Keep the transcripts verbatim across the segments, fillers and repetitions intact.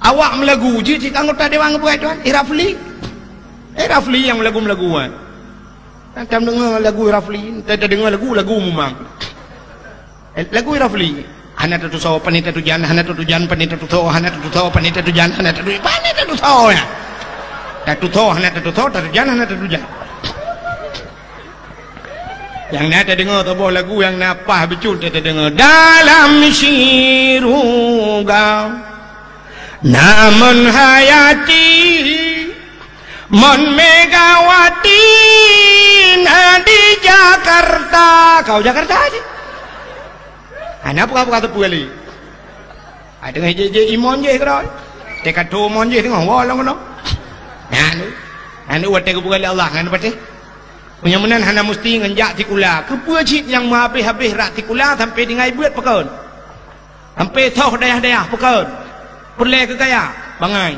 Awak meulagu jih cit anggota dewan geupeugah tuan, eh, Rafli. Eh, Rafli nyang meulagu-meulagu, eh. Kan tam deungoe lagu Rafli, ta-, tadeungoe lagu, lagu mumang. Eh, lagu Rafli. Hana tatusoe, pane tatujan, hana tatujan, pane tatusoe, hana tatusoe, pane tatujan, hana tatu-, pane tatusoe, ya. Tatusoe, hana tatusoe, tatujan, hana tatujan. Nyang na tadeungoe saboh lagu nyang na paih bacut tadeungoe. Dalam siruga na Mon Hayati, Mon Megawati na di Jakarta. Kau Jakarta aja. Hana peugah-peugah teupeu kali. Ai teungoh jih-jih imon jih keudroe. Teuka tu mon jih teungoh woe lom keunoe. Nyan tu. Nyan tu watèe geupeugah lé Allah ngon patéh. Meunyoe meunan hana musti ngon jak sikula. Keupeue cit nyang meuhabéh-habéh rot sikula sampoe tinggai beuet pakon? Sampoe soh dayah-dayah pakon? Peureulèe keu kaya? Bangai.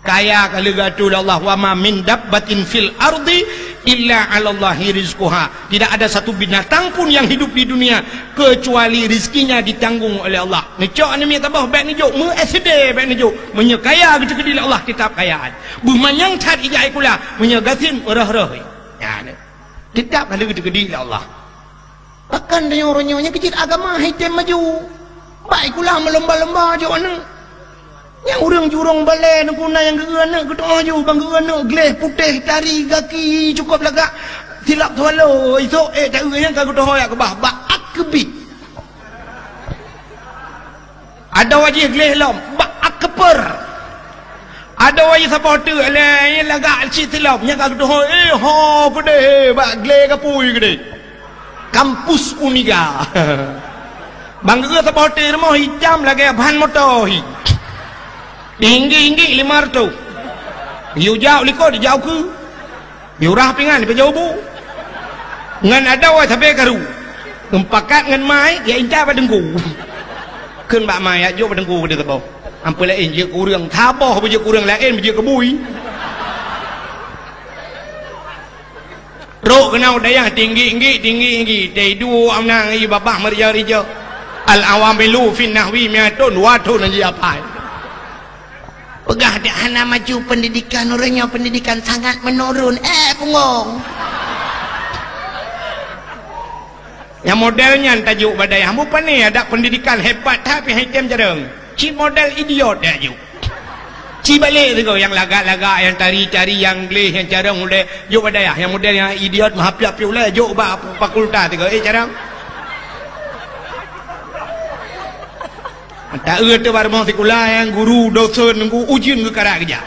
Kaya ka lheueh geuatô lé Allah, "Wa ma min dabbatin fil ardi illa 'alallahi rizquha." Tidak ada satu binatang pun yang hidup di dunia kecuali rizkinya ditanggung oleh Allah. Neucok aneuk miet saboh bèk neujok, meu S D bèk neujok. Meunyoe kaya geuteukeudi lé Allah, kitab kaya. Beuh manyang that ijak sikula, meunyoe gasien meurôh-rôh. Ya, ni. Kitab ka lheueh geuteukeudi lé Allah. Pakon tanyoe uroe nyoe nyang keu cit agama hai tem maju. Bak sikula meulomba-lomba jok aneuk. Nyang ureueng jurông balèe nungku na nyang geu aneuk geutoh ju, ban geu aneuk gleh putéh tari gaki cukôp lagak silap swallow. Isok ék taeu nyang ka geutoh jak keubah bak ak keubit. Adoe jih gleh lom bak ak keupeur. Adoe jih saboh teuk lé lagak cit silop nyang ka geutoh, eh, ho keudéh bak gleh kapui keudéh. Kampus Uniga. Ban geu saboh teuk rumoh itam lagèe ban moto hi. Tinggi-tinggi lima ratus. Yue jak likot dijak ukeue. Yue rah pingan dipeujeuet bu. Ngon adoe sabé karu. Meupakat ngon mai, ya intat bak teungku. Kheun bak mai, ya jok bak teungku keudéh saboh. Amphon laén jeuet keu ureueng, saboh beujeuet keu ureueng laén beujeuet keu bui. Trok keunoe dayah tinggi-tinggi, tinggi-tinggi. Teuduek amna ngon babah meurija-rija. Al-awamilu fin nahwi miatun, dua thon jih apai. Peugah dak hana maju pendidikan, ureueng nyoe pendidikan sangat menurun. Eh, bungong. Nyang model nyan tajok bak dayah. Mupane adak pendidikan hebat that pih hai tem carông. Cit model idiot tajok. Ci balek sigoe nyang lagak-lagak, nyang tari-tari, nyang gleh, nyang carông ulèe jok bak dayah. Nyang model nyang idiot meuhapiak-hapiak ulèe jok bak fakultas sigoe. Eh, carông. Taeu teuh bak rumoh sikula nyang guru dosen nunggu ujeuen geukarat geujak.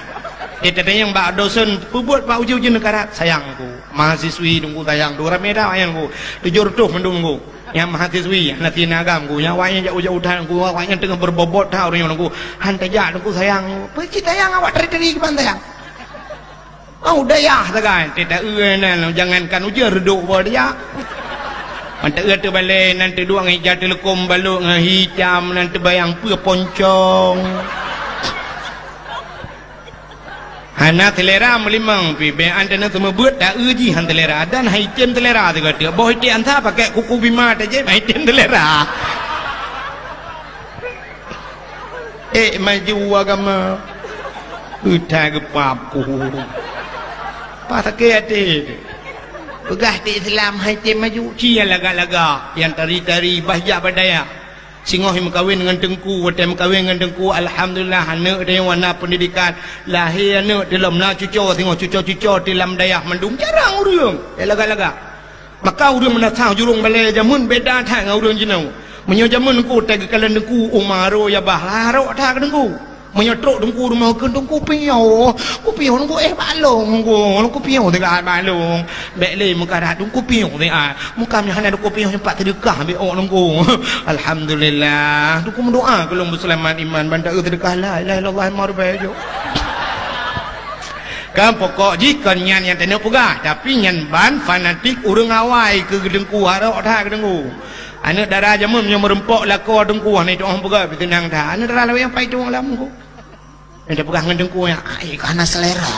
Eh, tatanyong bak dosen, "Peubuet bak ujeuen-ujeuen geukarat?" "Sayang nunggu, mahasiswi nunggu sayang, dua ramé dah ayang nunggu, tujoh reutôh mandum nunggu. Nyang mahasiswi, hana sinan agam nunggu, nyang awaknyan jak ujeuen utan nunggu, awaknyan teungoh beubobot that ureueng nyoe nunggu. Han tajak nunggu sayang nunggu." "Peue cit sayang awak tari-tari kiban sayang?" Oh, dayah sagai, teuh taeu nan, jangankan ujeuen reudok boh dayah. Manteueu teubalèe nan teuduek ngon ija teuleukom balok ngon hitam nan teubayang peue poncong. Hana seulera meulimong pih, bèk an teuneuk seumeubeuet taeu jih han seulera dan hai tem seulera sigoe teuk. Boh iték ansa pakai kuku bima tajép hai tem seulera. Eh, maju agama. Utai geupap ku. Pah sakét até. Peugah ti Islam hai tem maju. Ci nyang lagak-lagak, nyang tari-tari, bah jak bak dayah. Singoh meukawen ngon teungku, watèe meukawen ngon teungku, alhamdulillah, aneuk teuh nyoe na pendidikan. Lahé aneuk teuh lom na cuco, singoh cuco-cuco teuh lam dayah mandum jarang ureueng. Eh, lagak-lagak. Maka ureueng meunasah jurông balèe jameun beda that ngon ureueng jinoe. Meunyoe jameun teungku teuh geukalon teungku, uma ro ya bah, harok that keu teungku. Meunyoe trok teungku rumoh kheun teungku piôh, ku piôh teungku eh bak lông teungku, ku piôh teuka bak lông. Bèk lé meukarat teungku piôh teuka. Meuka meuhana teungku piôh nyoe pat seudeukah bèk ôk teungku. Alhamdulillah. Teungku meudoa keu lôn beuseulamat iman ban taeu seudeukah la ilaha illallah lima ribèe jok. Kan pokok jih kon nyan nyang taneuk peugah, tapi nyan ban fanatik ureueng awai keu teungku, harok that keu teungku. Aneuk dara jameun meunyoe meurumpok lakoe teungku, hana jitu'oh peugah, pih teunang that. Aneuk dara lawét nyang pai tueng lam teungku. Nyang tapeugah ngon teungku nyan, "Ai, ka hana seulera."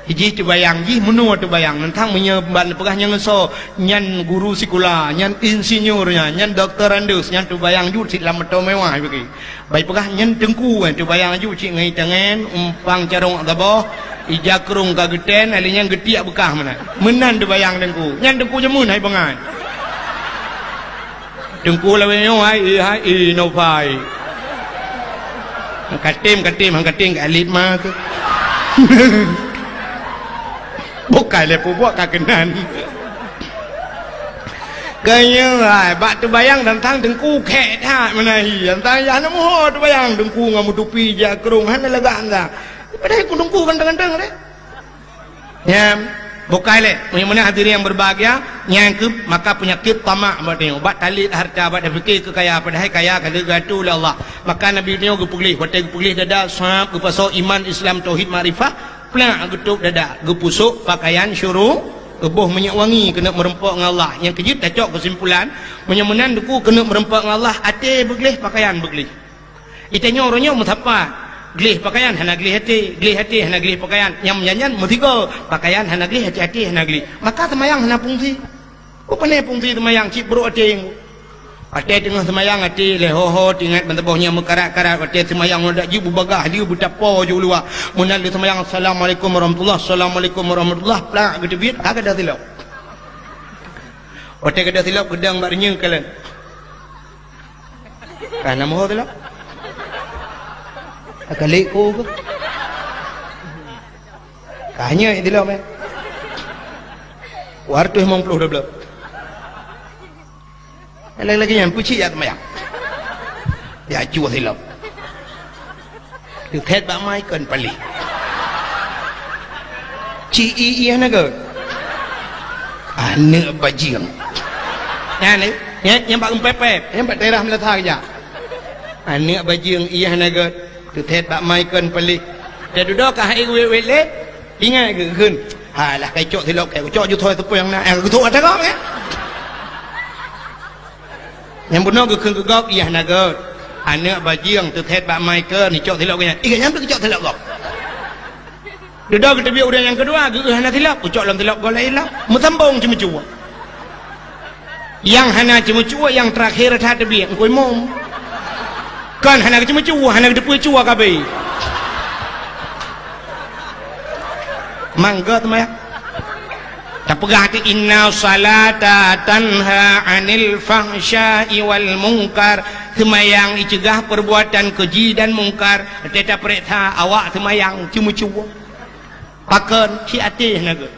Jih teubayang, jih meunoe teubayang. Nantang meunyoe ban peugah nyang ngeso, nyan guru sikula, nyan insinyur nyan, nyan doktorandus, nyan teubayang jeuet sit lam moto mewah bagi. Bai peugah nyan teungku, eh, teubayang jeuet sit ngon itangen, umpang carông saboh, ija krông ka geuten, ali nyan geutiek beukah meunan. Meunan teubayang teungku. Nyan teungku jameun hai bangai. Teungku lawét nyoe hai, eh, hai, eh, no pai. Katem, katem, hang katem, alit ma ke. Bukai lé pubuak ka keunan. Kanya, hai, bak teubayang tantang teungku khek that meunahi. Tantang yah neumuho teubayang teungku ngon meutupi jak krông hana lagak anda. Padahai ku teungku ganteng-ganteng deh. Nyan, bukai lé. Meunyoe meunan hadirin yang berbahagia, nyan keuh maka penyakit tamak bak tanyoe. Bak talit harta, bak tapiké keu kaya, padahai kaya ka lheueh geuatoe lé Allah. Maka Nabi tanyoe geupeugléh, watée geupeugléh dada, sab, geupasoe iman, Islam, tauhid, makrifah, plak geutôb dada, geupusôk pakaian syuru, geuboh minyeuk wangi keuneuk meureumpok ngon Allah. Nyang keujeuet tacok keusimpulan, meunyoe meunan teungku keuneuk meureumpok ngon Allah, até beugléh, pakaian beugléh. Di tanyoe uroe nyoe meusapat, gleh pakaian hana gleh até, gleh até hana gleh pakaian, nyang meunyan-nyan meusigoe, pakaian hana gleh, até-até hana gleh. Maka seumayang hana fungsi. Peue pane fungsi seumayang cit brok até? Watée teungoh seumayang até lé ho-ho, teuingat ban saboh nyang meukarat-karat, watée seumayang nyoe dak jeuet beubagah, lheueh beutapo ju luwa. Meunan lheueh seumayang, "Assalamualaikum warahmatullah, assalamualaikum warahmatullah," plak geuteubiet, ka gadôh silop. Watée gadôh silop, geudong bak reunyeue kalon. Ka na moho teuh lom. Ka kalik ku ke? Ka nyeuk teuh lom, eh. Dua ratus limong puluh doblok. Lagi-lagi nyan, peucit jak seumayang. Jak cuh silop. Teuthét bak mai kon paléh. Ci i ié na gét. Aneuk bajeueng. Nyan, eh, nyan, nyan bak geumpepet, nyan bak daerah Meulasa keujak. Aneuk bajeueng ié na gét. Teuthét bak mai kon paléh. Teududoe ka hai wét-wét lé. Ingat geuh kheun. Halah, kai cok silop, kai cok ju thoi teupeu nyang na. Eh, geuthok ata gop, eh. Nyang bunoe geukheun keu gob, "Iyah na gét. Aneuk bajeueng teuthét bak mai keu neucok silop geuh nyan." Ih, nyan pih geucok silop gob. Dudoe geuteubiet ureueng nyang keudua, geuh hana silop, geucok lom silop gob laén lom. Meusambong ceumeucue. Nyang hana ceumeucue, nyang teurakhé that teubiet, Teungku Imum. Kon hana geuceumeucue, hana geuteupeue cue ka abéh. Mangga teuma ya. Tapeugah teuh, "Inna salata tanha 'anil fahsya'i wal munkar." Seumayang iceugah perbuatan keji dan mungkar. Teuta peuriksa awak seumayang ceumeucue. Pakon, ci até na gét.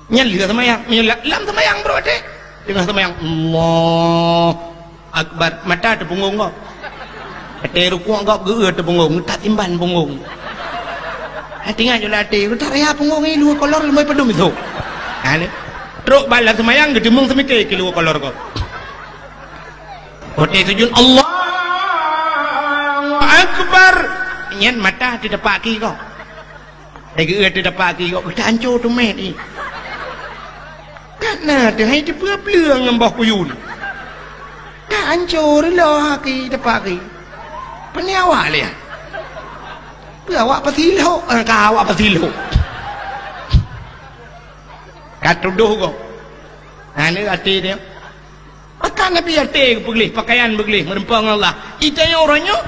Nyan lheueh seumayang, meunyoe la-, lam seumayang brok até. Teungoh seumayang, Allah. Akbar, mata teupeungong gob. Watée rukuk gob geu-eu teupeungong, that simban peungong. Hati nyan jula até, that raya peungong i luwa kolor leumoi padum isok. Ha ni. Trok bak lam seumayang geuteumeung seumike keu luwa kolor gob. Watée sujud, Allahu Akbar. Nyan mata teudapak ki gob. Lagée teudapak ki gob, geutanco teumé i. Kana teuhai teupeue-peue ngon boh kuyun. Ka anco reuloh aki teupaki. Peue awak lian? Peue awak peusilok? Eh, ka awak peusilok. Ka tudoh gob. Aneuk até dia. Maka Nabi até geupeugléh, pakaian beugleh, meureumpok ngon Allah. Itanyoe uroe nyoe,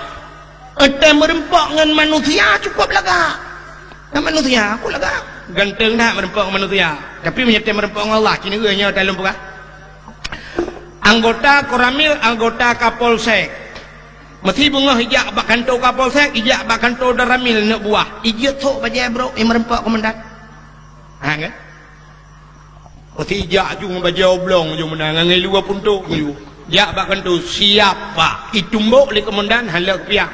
até meureumpok ngon manusia cukup lagak. Ngon manusia, aku lagak. Ganteng that meureumpok ngon manusia. Tapi meunyoe até meureumpok ngon Allah, ci neueu nyoe talon peugah. Anggota Koramil, anggota Kapolsek. Meusi beungoh ijak bak kantô Kapolsek, ijak bak kantô Danramil neuk buah. Ijeuet sok bajée brok, i meureumpok komandan. Ha, kan? Pasti jak ju ngon bajée oblong ju meunan, ngon luwa puntok ju. Jak bak kantô, "Siap, Pak." Itumbok lé komandan, hana piah.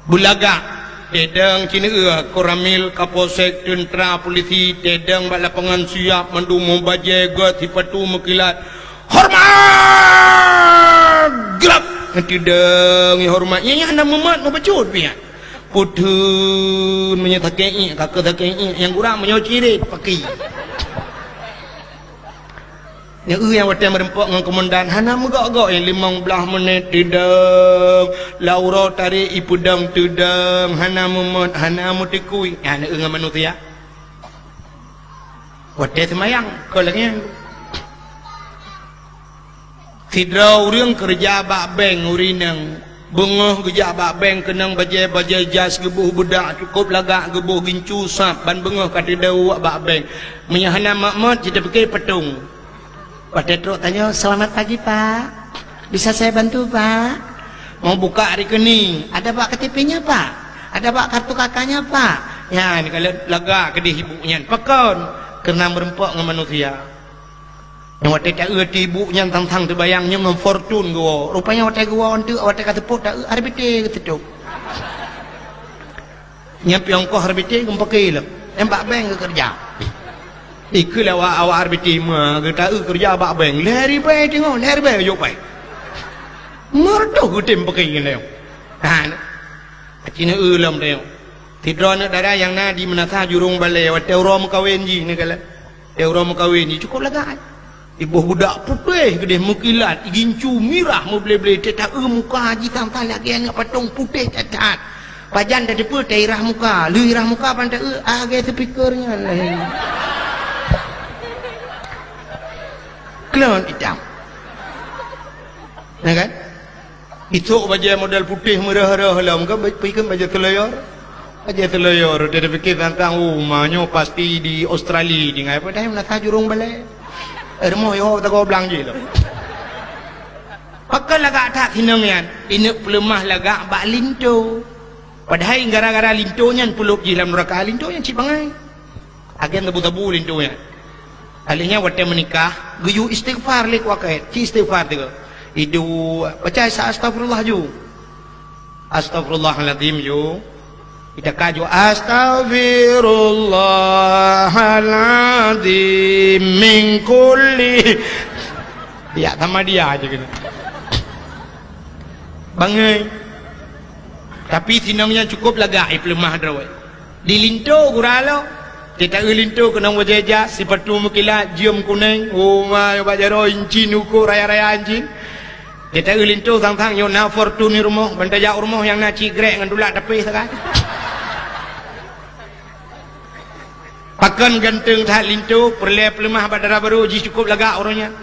Beulagak. Tedong ci neueu, Koramil, Kapolsek, teuntra, polisi, tedong bak lapangan siap, mandum bajée gét, sipatu meukilat. "Hormat!" Grab! Tedong hormat. Nyan, nyan hana mumat, mubacut piah. Putun meunyoe sakét iek, ka keu sakét iek, nyang kurang meunyoe cirit, paki. Nyan eu nyang watèe meureumpok ngon komandan, hana meugok-gok nyang limong blaih menit teudong, lam uroe tarek ipeudong teudong, hana meumot, hana meuteukui. Nyan eu ngon manusia. Watèe seumayang, kon lagèe nyan. Sidroe ureueng keureuja bak bank ureueng inong. Beungoh geujak bak bank keunong bajèe-bajèe jas, geuboh beudak cukôp lagak, geuboh gincu sab, ban beungoh ka teudong bak bank. Meunyoe hana mot-mot, jiteupiké patong. Watèe trok tanyoe, "Selamat pagi, Pak. Bisa saya bantu, Pak?" Mau buka rekening, "Ada, Pak, K T P-nya, Pak? Ada, Pak, kartu K K-nya, Pak?" Nyan, kalau lagak keudéh ibu nyan. Pakon? Keureuna meureumpok ngon manusia. Nyang watèe taeu ateueh ibu nyan sang-sang teubayang nyoe ngon Fortuner geuwoe. Rupanya watèe geuwoe eunteuk, watèe ka seupôt taeu R B T geuseutôt. Nyan pih ongkoh R B T geumeupaké lom. Nyan bak bank geukeureuja. Ikeu lé awak, awak R B T ma geutaeu keureuja bak bank. Lhèe ribèe teungoh, lhèe ribèe jok pai. Meureutoh geutem paké nyan lé. Ha, na. Aci neu lom teuh. Sidroe aneuk dara nyang na di Meunasah Jurông Balè, watèe uroe meukawen jih neukalon. Watèe uroe meukawen jih cukôp lagak. Iboh beudak putéh keudéh meukilat, igincu mirah meuble-ble, teuta-eu muka jih sang-sang lagèe aneuk patong putéh that-that. Pajan tateupeue tairah muka, lheueh irah muka ban ta-eu, ah, lagèe speaker nyan lagèe nyan. Klon itam. Nah kan? Isok bajèe model putéh meurah-rah lom kan, ba-, pikeun bajèe seuleuyor. Bajèe seuleuyor, dia pikir tantang, "Oh, ma nyoe pasti di Australia tinggai." Padahai Meunasah Jurông Balè. Eh, rumoh yo tago blang jih lom. Pakon lagak that sinong nyan, ineuk peuleumah lagak bak linto. Padahai gara-gara linto nyan peulop jih lam nuraka, linto nyan cit bangai. Agen tabu-tabu linto nyan. Alèh nyan watèe meunikah, geuyue istighfar lé kuakèt, ci istighfar tiga. Idu, baca sa-, astagfirullah ju. Astagfirullahalazim ju. Ita ka ju, "Astagfirullahalazim min kulli." Ya, sama dia aja gitu. Bangai. Tapi sinong nyan cukôp lagak, eh, peuleumah droe. Di linto gura lom. Teuta-eu linto keunong bajèe jas, sipatu meukilat, jeuem kunèng, oh ma, bak jaroe incin, uko raya-raya incin. Teuta-eu linto sang-sang nyoe na Fortuner rumoh, ban tajak u rumoh nyang na cit grek ngon tulak tapéh sagai. Pakon ganteng that linto, peureulèe peuleumah bak dara barô jih cukôp lagak uroe nyan.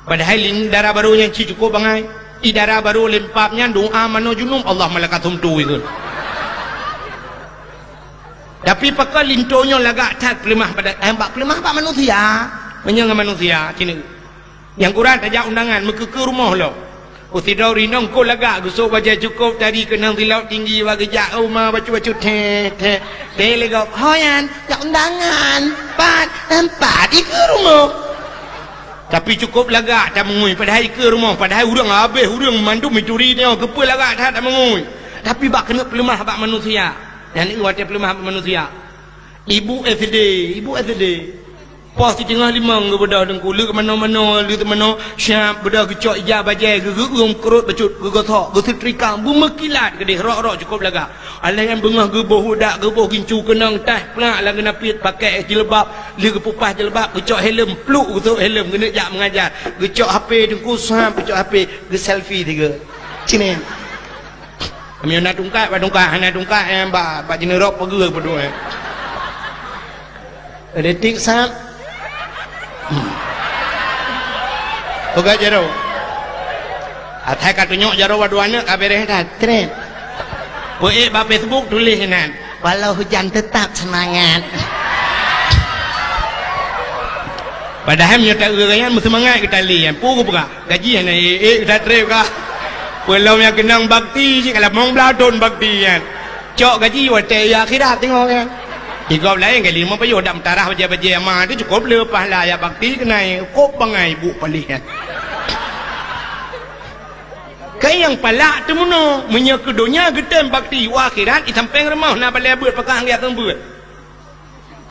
Padahai lin-, dara barô nyan cit cukôp bangai. I dara barô lempap nyan doa manoe junub, Allah malakatum tu ikut. Tapi pakon linto nyoe lagak that peuleumah pada, eh, bak peuleumah bak manusia. Meunyoe ngon manusia, cina. Nyang kurang tajak undangan, meukeukeu rumoh lom. Usidroe rinong ko lagak, geusok bajèe cukôp tadi keunong silop tinggi, bak geujak u ma bacut-bacut, teh, teh, teh legok. Ho nyan, jak undangan, pat, empat, ikeu rumoh. Tapi cukôp lagak tameungui, padahai ikeu rumoh, padahai ureueng habéh, ureueng mandum ituri nyoe, keupeue lagak that tameungui. Tapi bak keuneuk peuleumah bak manusia. Nyan watèe peuleumah bak manusia. Ibu S D, ibu S D. Poh siteungoh limong geubeudôh teungku, leuek manoe-manoe, leuek manoe, siap beudôh geucok ija bajèe, geugeueum keurot bacut, geugosok, geuseutrika, beumeukilat keudéh, rok-rok cukôp lagak. Alah nyan beungoh geuboh udak, geuboh gincu keunong, tah plak lam geunapiet, pakai jilbab, lheueh geupeupah jilbab, geucok helm, pluk geusok helm, geuneuk jak mengajar. Geucok H P teungku, sab geucok H P, geuselfie tiga. Cine. Meunyoe na tungkat, bak tungkat, hana tungkat, eh, bak, bak jineurok peugeuh peue tu, eh. Detik sab. Hmm. Peugah jaroe. Asai ka tunyok jaroe dua aneuk ka beres dah. Trép. Peuék bak Facebook tuléh inan. Walau hujan tetap semangat. Padahai meunyoe taeu gaya meuseumangat geutalé nyan. Peue geupeugah? Gaji hana ék-ék geuda trép kah. Peulom nyang keunong bakti cit ka limong blaih thon bakti nyan. Cok gaji watèe i akhirat teungoh nyan. Di gob laén kali meupayoh dak meutarah bajèe-bajèe ama tu cukôp le pahala jak bakti keunai kôb bangai buet paléh nyan. Keu nyang palak teumeunoe, meunyoe keu donya geutem bakti u akhirat, i sampéng rumoh na balèe beuet pakah geujak keu beuet.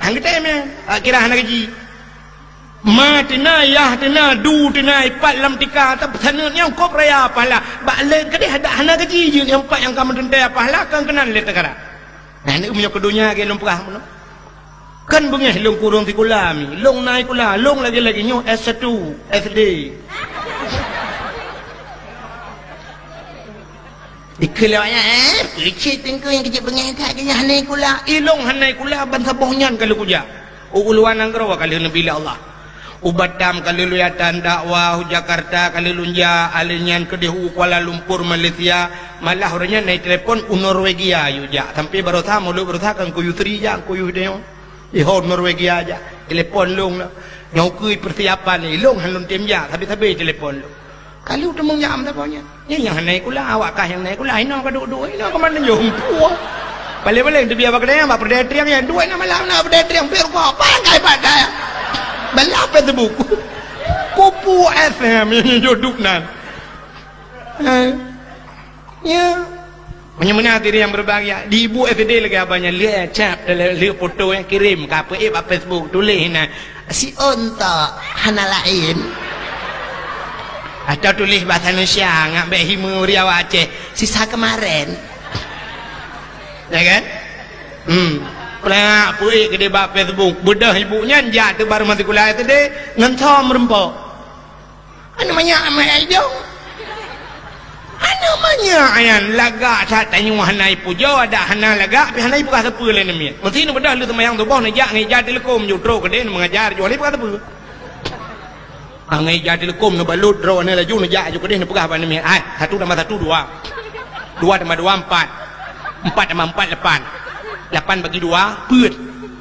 Han geutem nyan, akhirat hana gaji. Ma teuna, yah teuna, du teuna, ipat lam tika, tapi saneut nyang kôb raya pahala. Bak lé keudéh dak hana gaji jeuet nyang pat nyang ka meuteuntèe pahala, kon keunan lé teukara. Nah, ni meunyoe keu donya lagèe lôn peugah bunoe. Kan beungéh lôn kureueng sikula mi. Lôn na sikula, lôn lagèe-lagèe nyoe S satu, S D. Dikheun lé awaknyan, "Eh, keuchik teungku nyang keuchik beungéh that, keu nyan hana sikula." Ilôn hana sikula, ban saboh nyan ka lheueh kujak. U luwa nanggroe ka lheueh neubi lé Allah. U Batam ka lheueh lôn jak tan dakwah, u Jakarta ka lheueh lôn jak, alèh nyan keudéh u Kuala Lumpur, Malaysia. Malah uroe nyan na telepon u Norwegia yue jak. Sampai baroesa, mulod baroesa ka Teungku Yusri jak, Teungku Yusri nyoe. Di ho Norwegia jak, telepon lôn na. Nyoe keuh persiapan ni, lôn han lôn tem jak, sabe-sabe telepon lôn. Ka lheueh teumeung jak meusaboh nyan. Nyan nyang hana sikula, awak kah nyang na sikula, inoe ka duek-duek, inoe ka mandum jumpa. Paléng-paléng teubiet bak keudè, bak peureudèe triang nyan, duek na malam na peureudèe triang, peuet rukok, pakai pakai. Bala Facebook. Kupu S M, nyoe joduk nan. Eh. Ya. Meunyoe meunan hadirin yang berbahagia, di ibu S D lagèe abang nyan, lheueh cap, lheueh foto nyang kirim ka peuék bak Facebook, tuléh na, "Si ontok hana laén." Atau tuléh bahasa Indonesia, ngat bèk hime uri awak Aceh, "Sisa kemarin." Ya kan? Hmm. Plak, peuék keudéh bak Facebook. Beudôh ibu nyan jak teuk baru masih sikula S D, ngon som meureumpok. Aneuk manyak amai ai jong. Aneuk manyak nyan lagak that tanyoe hana ipujoe, adak hana lagak, pih hana ipeugah sapeue lé aneuk miet. Meusti neubeudôh lheueh seumayang suboh neujak ngon ija Telekom ju trok keudéh neumeungajar ju hana ipeugah sapeue. Ah, ngon ija Telekom neubalot droeneuh laju neujak ju keudéh neupeugah bak aneuk miet, "Hai, satu tambah satu, dua. Dua tambah dua, empat. Empat tambah empat, lapan. Lapan bagi dua, peuet."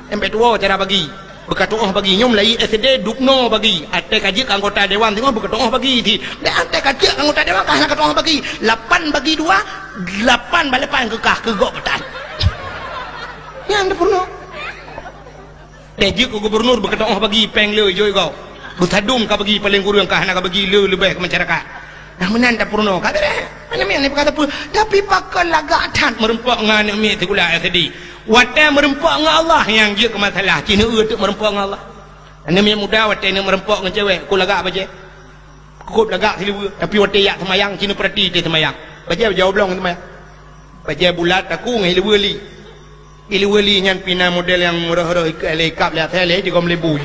Sampai tuwoe cara bagi. Beukatu'oh bagi, nyoe mulai S D dubnoe bagi. Watèe ka jeuet keu anggota dewan singoh beukatu'oh bagi cit. Dan watèe ka jeuet keu anggota dewan ka hana katu'oh bagi. Lapan bagi dua, lapan bak lapan keu kah, keu gob keu tan. Nyan teupeurunoe. Watèe jeuet keu gubernur beukatu'oh bagi péng le jôi gob. Beusadum ka bagi paléng kureueng ka hana ka bagi le leubeh keu masyarakat. Nah, meunan tapeurunoe. Ka beureh. Hana meunan ipeugah sapeue. Tapi pakon lagak that meureumpok ngon aneuk miet sikula S D. Watèe meureumpok ngon Allah nyang jeuet keu masalah. Ci neueu teuk meureumpok ngon Allah. Aneuk miet muda watèe neuk meureumpok ngon cewek, kok lagak bajèe. Kok lagak siluweue. Tapi watèe jak seumayang, ci neupeurati teuh seumayang. Bajèe bajèe oblong seumayang. Bajèe bulat takue ngon siluweue li. Ileue li nyan pih na model nyang rôh-rôh ikeu lé ikab lé asèe lé jigom lé bui.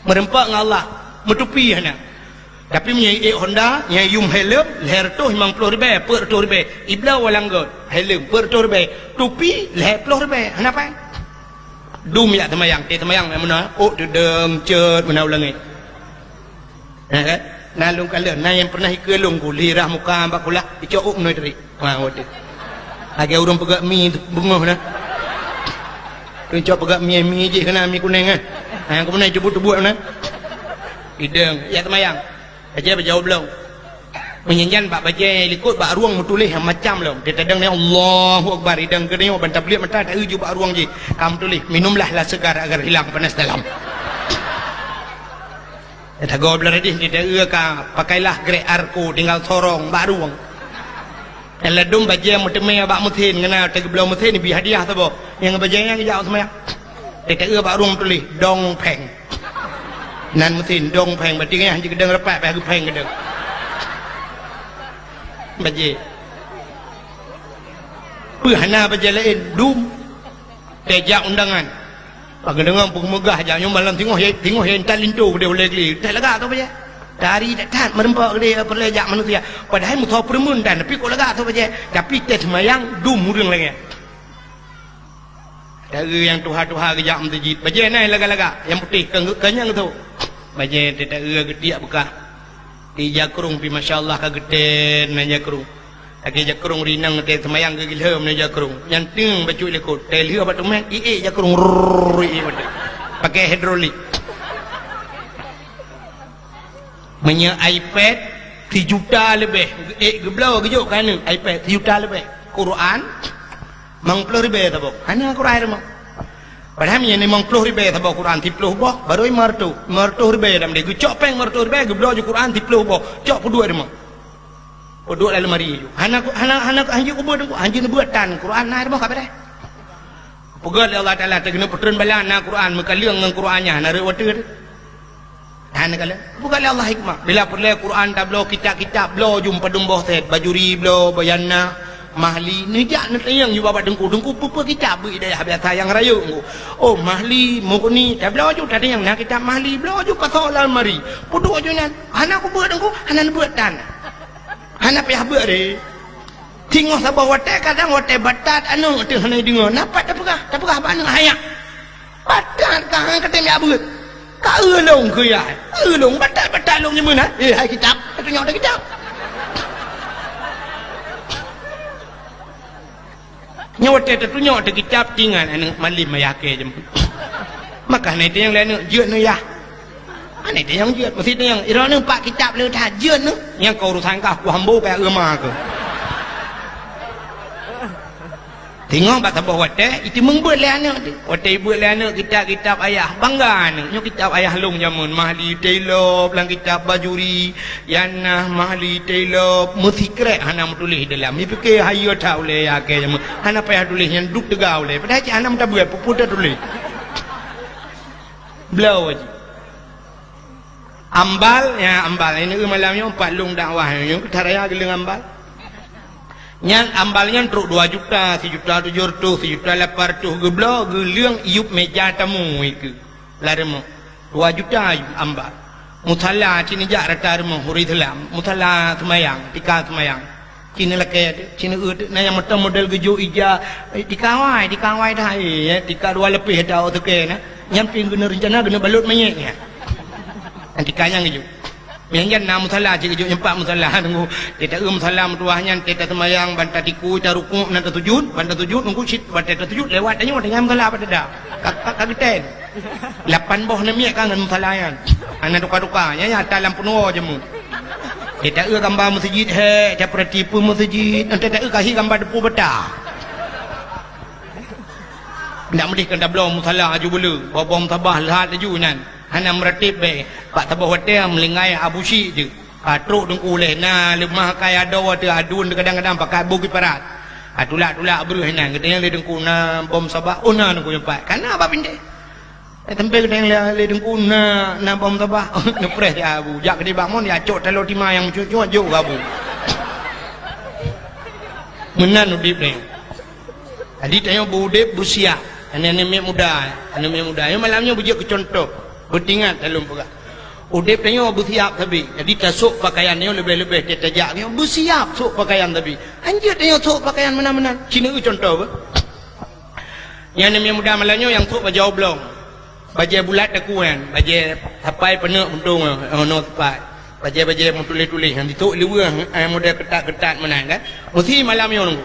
Meureumpok ngon Allah, meutupi hana. Tapi meunyoe ék Honda, nyang yum helm, lhèe reutôh limong ploh ribèe, peuet reutôh ribèe. Ibloe walang göt, helm, peuet reutôh ribèe. Tupi, lhèe ploh ribèe, hana pai. Dum jak seumayang, teuh seumayang meunan, ôk teudeueng cot meunan u langèt. Nah, kan? Na lôn kalon, na nyang pernah ikeue lôn ku, lirah muka bak kulah, icok ôk meunoe teurik. Ha, waduh. Lagèe ureueng peugöt mi beungoh na. Lôn cok peugöt mi, mi jih keunan mi kunéng, eh. Ha, nyang keumeunai teubuet-teubuet na. Idong, jak seumayang. Bajèe bajèe oblong. Meunyan bak bajèe likot bak rueng meutuléh macam lom. Teudeungoe Allahu Akbar, idong keunoe ban tabliek mata taeu ju bak rueng jih. Ka meutuléh, "Minumlah lah segar agar hilang panas dalam." Tagoe blah dih di taeu ka, "Pakailah grek Arco tinggal sorong bak rueng." Nyang ladôm bajèe meuteumé bak meusén, ngon na teugeubloe meusén, ibi hadiah saboh. Nyang bajèe nyan geujak seumayang. Di taeu bak rueng tuléh, "Dong Pheng." Nan meusén, "Dong Pheng." Berarti nyan jih geudong rapat, payah geupeng geudong. Bajèe. Peue hana bajèe laén, dum. Teuh jak undangan. Bak geudeungoe peue meugah jak nyoe malam singoh ya, singoh ya intat linto keudéh ulèe gli. Teuh lagak tu bajèe. Tari that-that meureumpok keudéh peureulèe jak manusia. Padahai meusoe peureumeuen dan tapi kok lagak tu bajèe. Tapi teuh seumayang dum ureueng lagèe. Dari nyang tuha-tuha geujak meuseujid. Bajèe na lagak-lagak nyang putéh keu, keu nyang tu. Bajèe teuh taeu geutiek beukah. Di jakrong pih masya Allah ka geutén na jakrong. Lagèe jakrong rinang teuh seumayang geuglheuem ngon jakrong. Nyan teung bacut likot. Teuh lheueh bak teumèt, iék jakrong, rrrr, iék bacut. Pakai hidrolik. Meunyoe iPad sijuta leubeh, ék geubloe geujok keu aneuk iPad sijuta leubeh. Quran, limong ploh ribèe saboh. Hana Quran rumoh. Padahai meunyoe limong ploh ribèe saboh Quran siploh boh, barô limong reutôh. Limong reutôh ribèe lam deh. Geucok péng limong reutôh ribèe, geubloe ju Quran siploh boh. Cok peuduek rumoh. Peuduek lam lemari ju. Hana, hana, hana, hanjeuet ubeuet, hanjeuet neubuet tan. Quran na rumoh ka beureh. Peugah lé Allah Taala, "Teugeuneuh peutreun bala na Quran, meukaleueng ngon Quran nyan, hana rhot watèe teuh." Hana kaleueng. Peugah lé Allah hikmah. Bila peureulèe Quran tabloe kitab-kitab, bloe ju padum boh sét, bajuri bloe, bayanah, Mahli, neujak neutanyong ju bak teungku, "Teungku, peue-peue kitab beuet di dayah biasa nyang rayeuk, Teungku?" "Oh, Mahli, Mughni, tabloe ju tatanyong na kitab Mahli, bloe ju pasoe lam almari. Peuduek ju nyan." "Hana kubeuet, Teungku, hana neubeuet tan." Hana payah beuet deh. Singoh saboh watèe, kadang watèe batat aneuk teuh hana jideungoe. Na pat tapeugah, tapeugah bak aneuk, "Hayak." Batat ka han katem jak beuet. Ka eu lôn keu yah. Eu lôn batat-batat lôn nyeumeunan. Eh, hai kitab, tatunyok teuh kitab. Nyoe watèe tatunyok teuh kitab, tingat aneuk malem ayah kèe jeuem. Maka hana itanyong lé aneuk, "Jeuet neuh yah?" Hana itanyong jeuet, meusti tanyong, "Droeneuh pat kitab le that, jeuet neuh?" "Nyang keu urusan kah, ku hambo keu eu ma keuh." Teungoh bak saboh watèe, iteumeung beuet lé aneuk teuh. Watèe ibeuet lé aneuk kitab-kitab ayah, bangga aneuk, "Nyoe kitab ayah lôn jameun, Mahli Tailop lam kitab Bajuri, Yanah Mahli Tailop, meusikrek hana meutuléh dalam." Ipike hayeue that ulèe ayah kèe jameun, hana payah tuléh nyan, duek teuga ulèe. Padahai cit hana meutabeuet, peue-peue tatuléh. Bloe jih. Ambal, ya, ambal. Ini malam nyoe pat lôn dakwah nyoe, keu that raya geuleueng ambal. Nyan ambal nyan trok dua juta, sijuta tujoh reutôh, sijuta lapan reutôh geubloe, geuleueng yup meja tamu ikeue. Lam rumoh. Dua juta yup ambal. Musala cit neujak rata rumoh ureueng Islam. Musala seumayang, tika seumayang. Cit neulakèe teuh, cit neueu teuh, na nyang meuteumé model geujok ija, eh, tika awai, tika awai dah, eh, tika dua leupeh ata ôk seukée na. Nyan pih geuneuk reuncana geuneuk balot manyét nyan. Nyan tika nyan geujok. Nyan, nyan na musala cit geujok, nyan pat musala nunggu. Teuta eu musala meutuwah nyan, teuta seumayang, ban tatiku, tarukuk, na tasujut, ban tasujut, nunggu cit, ban teuta sujut, lewat tanyoe, tanyoe musala pat teuta. Ka, ka, ka geutén. Lapan boh namiet ka ngon musala nyan. Hana tuka-tuka. Nyan, nyan ata lam peunuwoe jameun. Teuta eu gamba meuseujid, he, tapeurati peue meuseujid. Nyan teuta eu kahi gamba deupue bata. Ndak meudeh keu tabloe musala aju beuleu. Boh-boh musabah leuhat laju nyan. Hana meuratéb bèe. Bak saboh watèe meulinggai Abu Syik teuh. Ha, trok teungku lé, na leumah kai adoe teuh aduen teuh kadang-kadang pakat boh kiparat. Ha, tulak-tulak breuh inan, geutanyong lé teungku na boh musabah, oh na teungku nyoe pat. Ka na bak pintèe. Eh, sampoe geutanyong lé, lé teungku na, na boh musabah. Neupreh di Abu. Jak keudéh bak mon, ya cok taloe tima nyang meucuat-cuat, jok keu Abu. Meunan udép nyoe. Jadi tanyoe beu-udép beusiap. Aneuk-aneuk miet muda, aneuk miet muda. Nyoe malam nyoe beujeuet keu cuntoh. Beutingat lôn peugah. Udép tanyoe beusiap sabe. Jadi tasôk pakaian nyoe leubeh-leubeh teuh tajak nyoe beusiap sôk pakaian sabe. Hanjeuet tanyoe sôk pakaian meunan-meunan. Ci neueu cuntoh beuh. Nyan aneuk miet muda malam nyoe nyang sôk bajèe oblong. Bajèe bulat takue nyan, bajèe sapai peuneuk untông, eh, nyoe sapai. Bajèe-bajèe meutuléh-tuléh nyan, disôk liweue, eh, model keutat-keutat meunan kan. Meusi malam nyoe nunggu.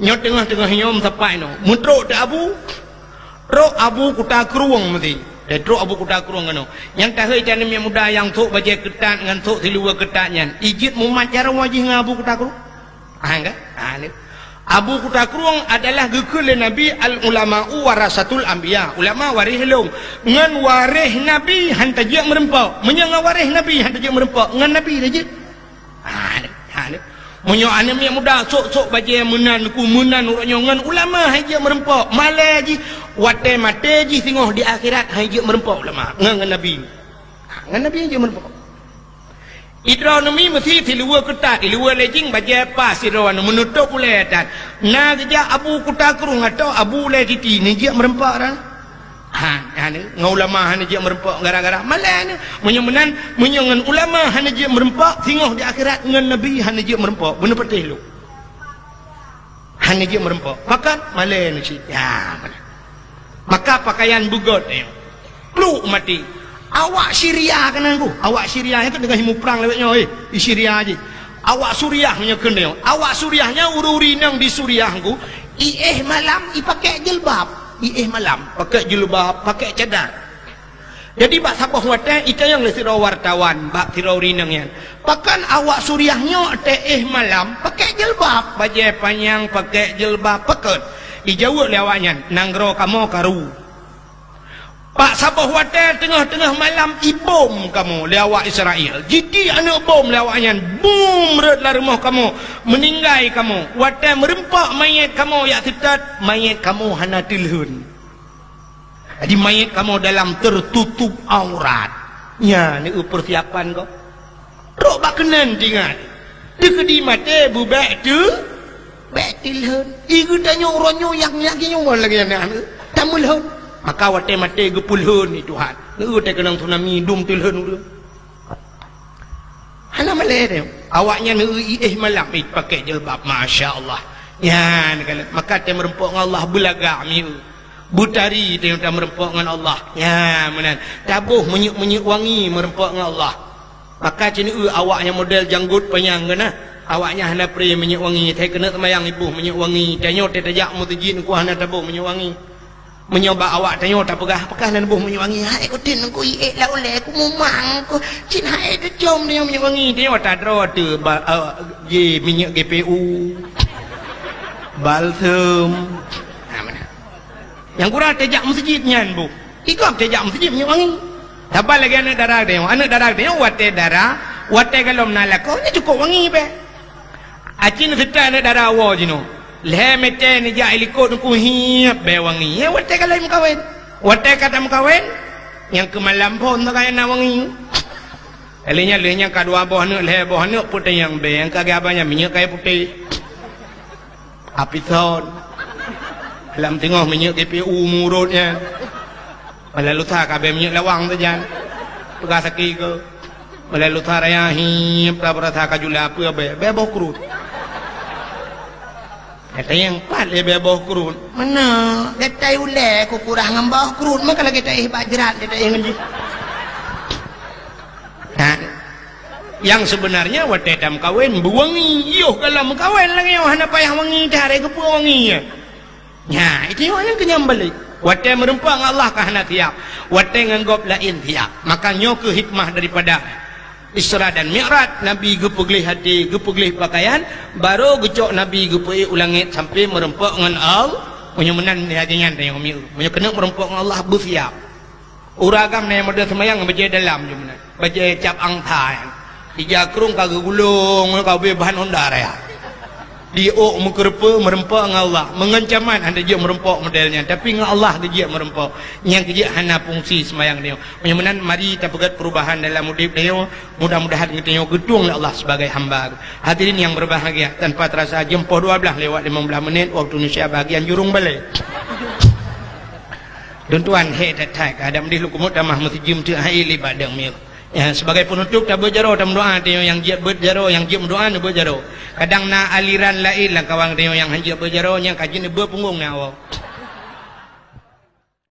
Nyoe teungoh-teungoh nyoe meusapai nyoe. Meutrok teuh Abu, trok Abu Kuta Krueng meusi. Dan trok Abu Kuta Krueng keunoe. Nyang tahôi tanyoe miet muda nyang sôk bajèe keutat ngon sôk siluweue keutat nyan. Ijeuet mumat jaroe jih ngon Abu Kuta Krueng. Ha, kan? Ha, ni. Abu Kuta Krueng adalah geukheun lé Nabi, "Al-ulama'u warasatul anbiya." Ulama waréh lôn. Ngon waréh Nabi han tajeuet meureumpok. Meunyoe ngon waréh Nabi han tajeuet meureumpok, ngon Nabi tajeuet. Ha, ni. Ha, ni. Meunyoe aneuk miet muda sôk-sôk bajèe meunan ku meunan uroe nyoe ngon ulama han jeuet meureumpok. Malèe jih, watèe maté jih singoh di akhirat han jeuet meureumpok ulama. Ngon, ngon Nabi. Ha, ngon Nabi han jeuet meureumpok. Idroe neumi meusi siluweue keutat, siluweue lejing bajèe pas sidroe nyoe meunutôb ulèe that. Na geujak Abu Kuta Krueng atau Abu Ulèe Titi neujeuet meureumpok ran. Ha, ha, ni, ngon ulama hana jeuet meureumpok gara-gara malèe ni. Meunyoe meunan, meunyoe ngon ulama hana jeuet meureumpok, singoh di akhirat ngon Nabi hana jeuet meureumpok. Beuneupatéh lôn. Hana jeuet meureumpok. Pakat malèe nyoe cit. Ya, meunan. Maka pakaian beugöt nyoe. Pluk maté. Awak Syria keunan ku. Awak Syria nyan teungoh jimuprang lawét nyoe, eh, di Syria jih. Awak Suriah nyoe keunan nyoe. Awak Suriah nyan ureueng-ureueng inong di Suriah ku. Iéh malam ipaké jilbab. Iéh malam paké jilbab, paké cadar. Jadi bak saboh watèe itanyong lé sidroe wartawan bak sidroe ureueng inong nyan, "Pakon awak Suriah nyoe teuéh malam paké jilbab, bajèe panyang paké jilbab, pakon?" Ijaweueb lé awaknyan, "Nanggroe kamoe karu. Bak saboh watèe teungoh-teungoh malam ibom kamoe lé awak Israel. Jitiek aneuk bom lé awaknyan, bum rhot lam rumoh kamoe, meuninggai kamoe. Watèe meureumpok manyét kamoe jak seutôt, manyét kamoe hana teulheun." Jadi manyét kamoe dalam tertutup aurat. Nyan, neu peusiapan gob. Trok bak keunan tingat. Teukeudi maté beubèk teu-, Bèk teulhon. I geutanyoe uroe nyoe nyang, nyang nyoe lagèe nyan, tameulhon. Maka watèe maté geupeulhon lé Tuhan. Neu teukeunong tsunami dum teulhon ureueng. Hana malèe teuh. Awaknyan heu iéh malam, ih, pakè jilbab, masya Allah. Nyan kan. Maka teumeureumpok ngon Allah beulagak mieu. Beutari teuh teumeureumpok ngon Allah. Nyan meunan. Taboh minyeuk-minyeuk wangi meureumpok ngon Allah. Maka ci neu awak nyang model janggot panyang keunan. Awaknyan hana pré minyeuk wangi, teuh keuneuk seumayang iboh minyeuk wangi. Tanyoe teuh tajak meuseujid ngon hana taboh minyeuk wangi. Meunyoe bak awak tanyoe tapeugah, "Pakon hana neuboh minyeuk wangi?" "Hai, kutén ngon ku iék lam ulèe, kumumang ku, cit hai teucom tanyoe minyeuk wangi." Tanyoe tadroe teuh ba-, eh, ji minyeuk G P U, balsem. Nah, meunan. Nyang gura tajak meuseujid nyan boh. Igom tajak meuseujid minyeuk wangi. Saban lagèe aneuk dara tanyoe. Aneuk dara tanyoe watèe dara, watèe gohlom na lakoe, nyan cukôp wangi bèk. Aci neuseuta aneuk dara woe jinoe. Lhèe mètè neujak i likot ngon ku hiep bèe wangi. Nyan watèe ka lheueh meukawen. Watèe ka tameukawen, nyang keu malam phôn sagai na wangi. Lheueh nyan, lheueh nyan ka dua boh aneuk, lhèe boh aneuk, peue tanyong bèe nyang ka geuhaba nyan minyeuk kayèe putéh. Apison. Lam teungoh minyeuk G P U murot nyan. Malam lusa ka bèe minyeuk lawang sajan. Peugah sakét keu. Malam lusa raya hiep ka beurasa ka jula peue bèe, bèe boh krut. Gata nyang pat lé bèe boh krut. Meunan, gata ulèe kukurah ngon boh krut, maka lagèe taéh bak jrat, gata éh ngon jih. Nah, nyang sebenarnya watèe tameukawen beuwangi, yoh gohlom meukawen lagèe nyoe hana payah wangi, teuharé keupeue wangi nyan. Nya, itu nyoe nyang keunyam balek. Watèe meureumpok ngon Allah ka hana siap, watèe ngon gob laén siap. Maka nyoe keuh hikmah daripada Isra dan Mi'raj, Nabi geupeugleh até, geupeugleh pakaian, barô geucok Nabi geupeuék u langét sampoe meureumpok ngon Allah. Meunyoe meunan lagèe nyan tanyoe mieu. Meunyoe keuneuk meureumpok ngon Allah, beusiap. Ureueng agam na nyang model seumayang bajèe dalam jih meunan. Bajèe cap angsa nyan. Ija krông ka geugulong, ka ubé bahan honda raya. Di ôk meukeureupeue meureumpok ngon Allah. Meungon camat hana jeuet meureumpok model nyan, tapi ngon Allah geujeuet meureumpok. Nyang geujeuet hana fungsi seumayang tanyoe. Meunyoe meunan, mari tapeugèt perubahan dalam udép tanyoe. Mudah-mudahan geutanyoe geutueng lé Allah sebagai hamba. Hadirin yang berbahagia, tanpa terasa jeuem poh dua belas lewat lima belas menit waktu Indonesia bahagian jurong balè. Lôn tuan, hék that-that, ka dam dih lôn keumot tamah meusijeuem teuk hai lé bak deueng mieu. Ya, sebagai penutup, tabeuet jaroe, tameudoa, tanyoe nyang jeuet beuet jaroe, nyang jeuet meudoa, neubeuet jaroe. Kadang na aliran laén lam kawan tanyoe nyang han jeuet beuet jaroe, nyang ka jeuet neubeuet punggong na awak.